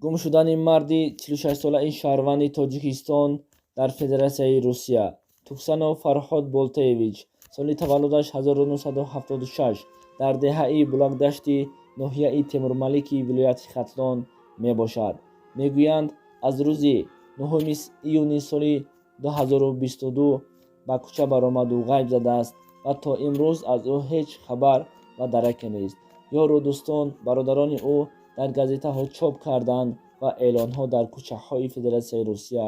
Гум шудани марди 46-солаи шаҳрванди Тоҷикистон дар Федератсияи Русия, Туксанов Фарҳод Болтаевич, соли таваллудаш 1976, дар деҳаи Булакдашти ноҳияи Темурмалики вилояти Хатлон мебошад. Мегӯянд, аз рӯзи 9 июни соли 2022 ба кӯча баромаду ғайб задааст ва то имрӯз аз ӯ ҳеҷ хабар ва дараке нест. Ёру дӯстон, бародарони ӯ дар газетаҳо чоп карданд ва эълонҳо дар кӯчаҳои Федератсияи Русия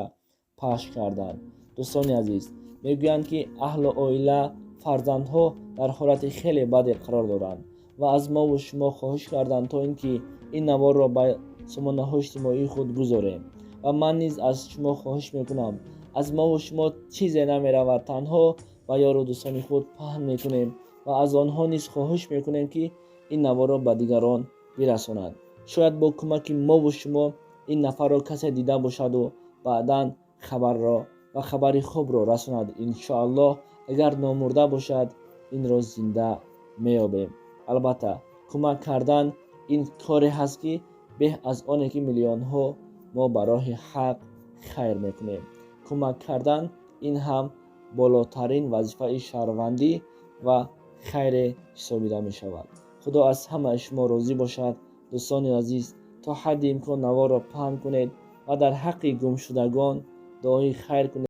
пахш карданд. Дӯстони азиз, мегӯянд, ки аҳлу оила, фарзандҳо дар ҳолати хеле баде қарор доранд ва аз мову шумо хоҳиш карданд, то ин ки ин наворро ба сомонаҳои иҷтимоии худ гузорем. Ва ман низ аз шумо хоҳиш мекунам, аз мову шумо чизе намеравад, танҳо ба ёру дӯстони худ паҳн мекунем ва аз онҳо низ хоҳиш мекунем, ки ин наворро ба дигарон бирасонанд. Шояд бо кӯмаки мову шумо ин нафарро касе дида бошаду баъдан хабарро ва хабари хубро расонад. Иншоаллоҳ, агар номурда бошад, инро зинда меёбем. Албатта, кӯмак кардан ин коре ҳаст, ки беҳ аз оне ки миллионҳо мо ба роҳи ҳақ хайр мекунем. Кӯмак кардан ин ҳам болотарин вазифаи шаҳрвандӣ ва хайре ҳисобида мешавад. Худо аз ҳамаи шумо розӣ бошад. Дӯстони азиз, то ҳадди имкон наворро паҳн кунед ва дар ҳаққи гумшудагон дуои хайр кунед.